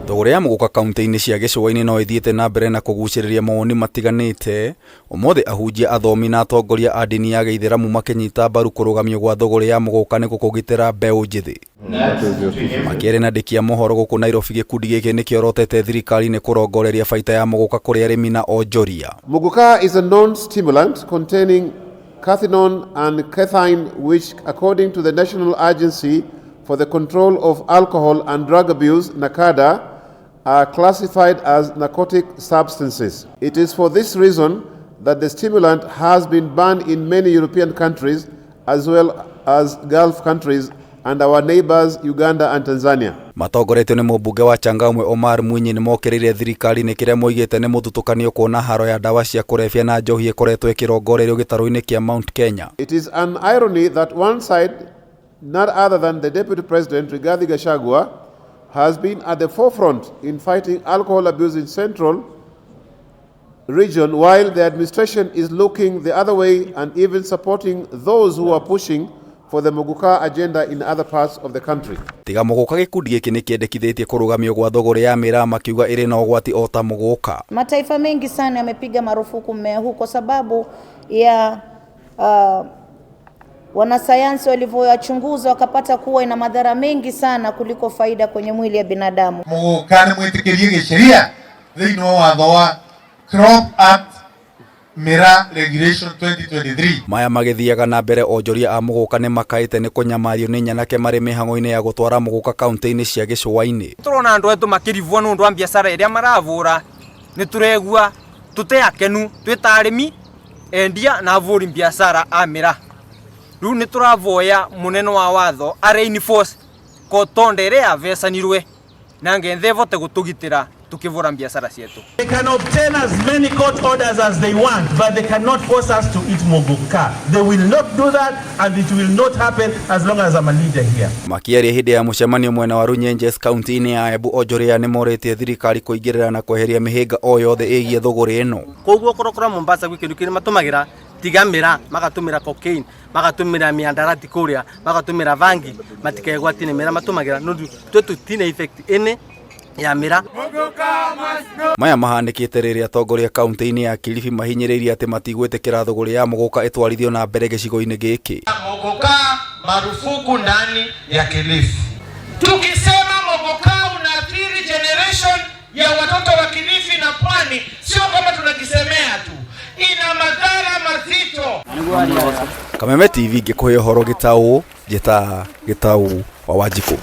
Thũgũrĩ ya mũgũka kaunti-inĩ cia gĩcũa-inĩ no ĩthiĩte na mbere na kũgucĩrĩria mawoni matiganĩte. Ũmũthĩ ahunjia, athomi na atongoria a ndini ya gĩithĩramu makĩnyita mbaru kũrũgamio gwa thũgũrĩ ya mũgũka nĩguo kũgitĩra mbeũ njĩthĩ. Makĩaria na andĩki a mohoro gũkũ Nairobi gĩkundi gĩkĩ nĩkĩorotete thirikari nĩ kũrongoreria baita ya mũgũka kũrĩ arĩmi na onjoria. Muguka is a known stimulant containing cathinone and cathine, which, according to the National Agency for the Control of Alcohol and Drug Abuse, NACADA, are classified as narcotic substances. It is for this reason that the stimulant has been banned in many European countries as well as Gulf countries and our neighbors Uganda and Tanzania. Matongoretio nĩ mũmbunge wa Changamwe Omar Mwinyi nĩ mokĩrĩire thirikari nĩ kĩrĩa moigĩte nĩ mũthutũkanio kuona haro ya ndawa cia kũrebia na njohi ĩkoretwo ĩkĩrongorerio gĩtarũ-inĩ kĩa Mount Kenya. It is an irony that one side, none other than the Deputy President Rigathi Gachagua, has been at the forefront in fighting alcohol abuse in Central region, while the administration is looking the other way and even supporting those who are pushing for the Muguka agenda in other parts of the country. Tiga mũgũka gĩkundi gĩkĩ nĩ kĩendekithĩtie kũrũgamio gwa thũgũrĩ ya mĩraa makiuga ĩrĩ na ũgwati o ta mũgũka. Mataifa mengi sana yamepiga marufuku mmea huu kwa sababu ya wanasayansi walivyoyachunguza wakapata kuwa ina madhara mengi sana kuliko faida kwenye mwili ya binadamu. Muguka nĩ mwĩtĩkĩrie gĩsheria thĩinĩ wa watho wa Crop Act Miraa Regulation 2023. Maya magĩthiaga na mbere onjoria a mũgũka nĩ makaĩte nĩ kũnyamario nĩ nyanake marĩ mĩhang'o-inĩ ya gũtwara mũgũka kaunti-inĩ cia gĩcũa-inĩ. Turona andu etu makirivwo nundu wa biacara iria maravura ni turegua tute akenu twi ta arimi endia na avuri biacara a mira riu ni turavoya munene wa watho a reinforce kotonde iria yavecanirwe na ngetha ivote gutugitira tukivura biacara cietu. They can obtain as many court orders as they want, but they cannot force us to eat muguka. They will not do that, and it will not happen as long as I'm a leader here. Makĩaria hĩndĩ ya mũcemanio mwena wa Runyenjes kaunti-inĩ ya Embu onjoria nĩ morĩtie thirikari kũingĩrĩra na kweheria mĩhĩnga o yothe ĩgiĩ thũgũrĩ ĩno. Koguo korokora Mombasa gwĩ kĩndũ kĩrĩa matũmagĩra tiga mĩraa, magatumĩra cocaine, magatumĩra miandarati kũrĩa, magatumĩra bangi, matikegwatie nĩ mĩraa matũmagĩra nũndũ twe tũtina effect ĩnĩ ya mĩraa. Maya mahanĩkĩte rĩrĩa atongoria kaunti-inĩ ya Kilifi mahinyĩrĩirie atĩ matigwĩtĩkĩra thũgũrĩ ya mũgũka ĩtwarithio na mbere gĩcigo-inĩ gĩkĩ. Muguka marufuku ndani ya Kilifi. Tukisema muguka unaathiri generation ya watoto wa Kilifi na Pwani, sio kama tunajisemea tu, ina madhara mazito. Kameme TV ngĩkũhe ũhoro gĩtaũ, njĩta Gĩtaũ wa Wanjikũ.